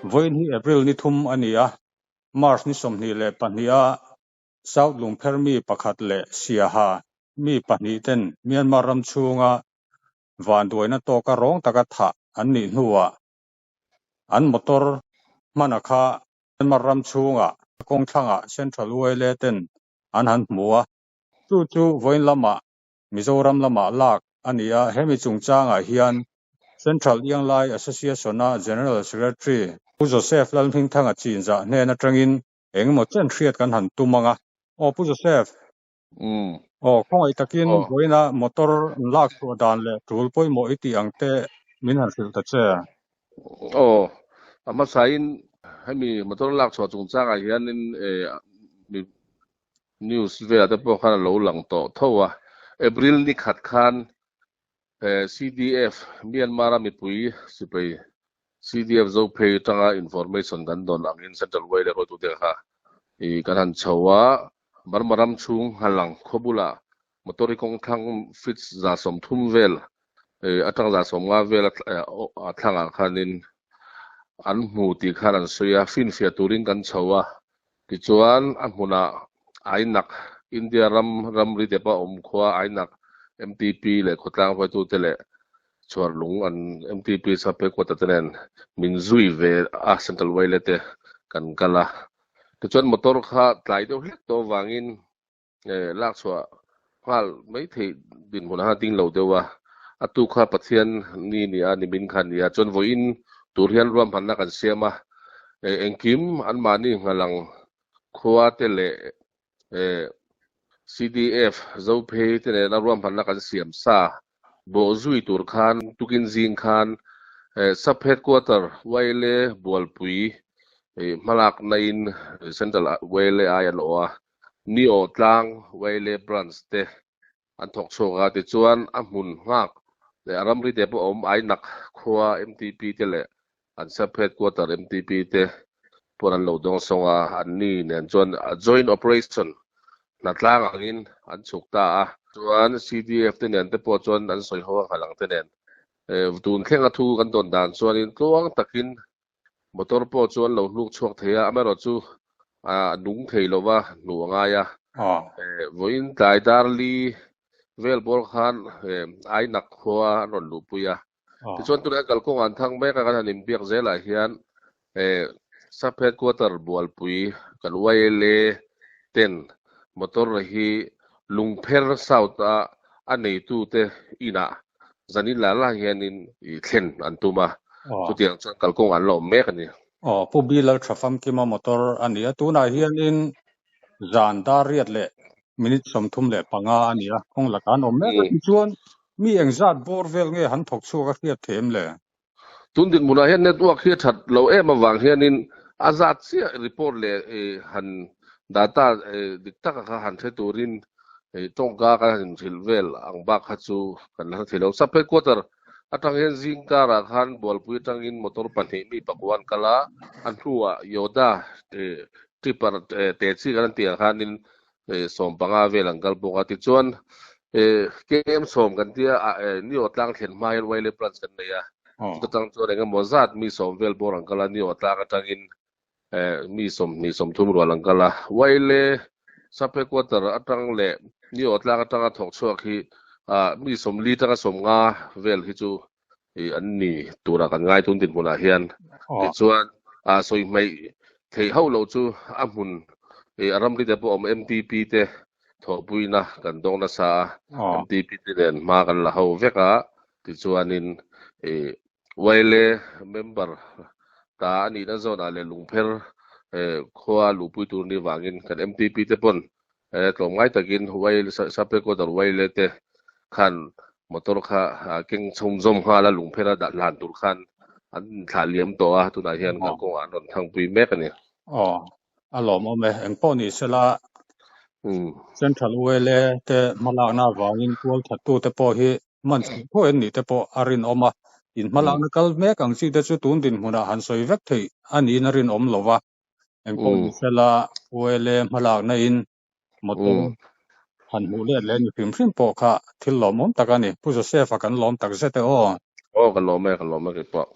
Vawiin hi April ni thum a ni a, March ni 22 a South Lungpher mi pakhat leh Siaha mi pahnih ten Myanmar ram chhunga vanduaina tawka rawng taka thah an nih hnuah an motor hmana kha Myanmar ram chhunga kawng thlangah Central YLA ten an han hmu a, chu chu vawiin lamah Mizoram lamah lak a ni a, hemi chungchangah hian Central Ianglai Association-a General Secretary Pu Joseph Lalhmingthanga chinzah hnen atangin engemaw chen hriat kan han tum ang a. Aw Pu Joseph. Aw, khawngaih takin vawiina motor an lak chhuah dan leh tul pawimawh i tih ang te min han hrilh ta che. Aw, a hmasain hemi motor lak chhuah chungchangah hianin mi news velah te pawh khan a lo lang tawh tho a. April ni khat khan CDF, Myanmar-a mipui sipai CDF Zophei atanga information kan dawn angin Central Way leh hruaitute kha kan han chho a, Burma ram chhung Halang khaw bulah motor hi kawng thlang feet 130 vel atang 150 vel a thlangah khanin an hmu tih khan an sawi a, finfiah turin kan chho a, Tichuan, a hmunah Ainak, India ram ramri depa awm khua Ainak MTP leh khawtlang hruaitute leh chhuarlung an MTP sub headquarter te nen min zui ve a, Central Wile te kan kal a. Tichuan motor kha tlai deuh hlek tawh avangin lak chhuah nghal mai theih dinhmun a ding lo deuh a, a tu kha Pathian ni ni a, nimin kha ni a, chuan vawiin tur hian ruahmanna kan siam a, engkim anmahni nghalang khua te leh CDF Zophei te nena ruahmanna kan siam sa bawh zui tur khan tukin zing khan Sub Headquarter YLA Bualpui hmalakna in Central YLA ai an awh a, Neo tlang YLA Branch te an thawk chhuak a, tichuan a hmun nghak leh a ramri te pawh awm Ainak khua MTP te leh an Sub Headquarter MTP te pawn an lo dawng sawng a, anni nen chuan Joint Operation hnatlang angin an chhuk ta a. Chuan CDF te nen te pawh chuan an sawi ho a nghalang te nen tun thlenga thu kan dawn dan chuanin tluang takin Motor pawh chu an lo hnuk chhuak thei a, amaherawhchu a nung thei lo va, hnuh a ngai a. Vawiin tlai dar li vel bawr khan Ainak khua an rawn luhpui a. Tichuan tunah kalkawng an thang mek a, kan han inbiak zelah hian Sub Headquarter Bualpui kan YLA ten motor hi Lungpher South a a neitute inah Zanin lah lah hianin i thlen an tum a, chutiang chuan kalkawng an la awm mek a ni. Aw, Pu Bilal tha famkima motor a ni a, tunah hianin zan dar riat leh minute 35 a ni a, kawng lakah an awm mek a ni. Chuan mi engzat bawr vel nge han thawk chhuak a hriat theih em le? Tun dinhmunah hian network hi a that lo em avang hianin a zat chiah report leh han data dik taka kha han hre turin tawngka kan han inhrilh vel ang bak kha chu kan la hre thei lo. Sub headquarter atang hian zing karah khan Bualpui atangin motor pahnih mi pakua an kal a, a hnuah Yoda tipper te chi kan han tih ang khanin 15 vel an kal bawk a. Tichuan KM 10 kan tia Neo tlang thlen hma hian Wile branch kan nei a, chuta tang chuan eng emaw zat mi 10 vel bawr an kal a, Neo tlang atangin mi 20 30 rual an kal a. Wile sub headquarter atang leh Neo tlang atanga thawk chhuak hi mi 40 tanga 50 vel hi chu an ni tura kan ngai tun dinhmunah hian. Tichuan sawi hmaih theih hauh loh chu a hmun a ramri te pawh awm MTP te thawhpuina kan dawng nasa a, MTP te nen hma kan la ho vek a, tichuanin YLA member ta a nihna zawnah leh lungpher khua luhpui tur ni vangin kan MTP te pawn tlawmngai takin Sub Headquarter YLA te khan motor kha keng chhawmzawm nghal a, lungpher a dah hlan tur khan an thlah liam tawh a, tunah hian kalkawngah an rawn thangpui mek a ni. Aw, a lawmawm e. Engpawh ni sela Central YLA te hmalakna avangin tual thattute pawh hi man chhuah pawh en nih te pawh a rinawm a, in hmalakna kal mek ang chi te chu tun dinhmunah han sawi vek theih a niin a rinawm lo va. Engpawh ni sela YLA hmalakna in motor han hmuh let leh ni hrim hrim pawh kha thil lawmawm tak a ni. Pu Joseph-a kan lawm tak zet e aw. Aw, ka lawm e, ka lawm e keipawh.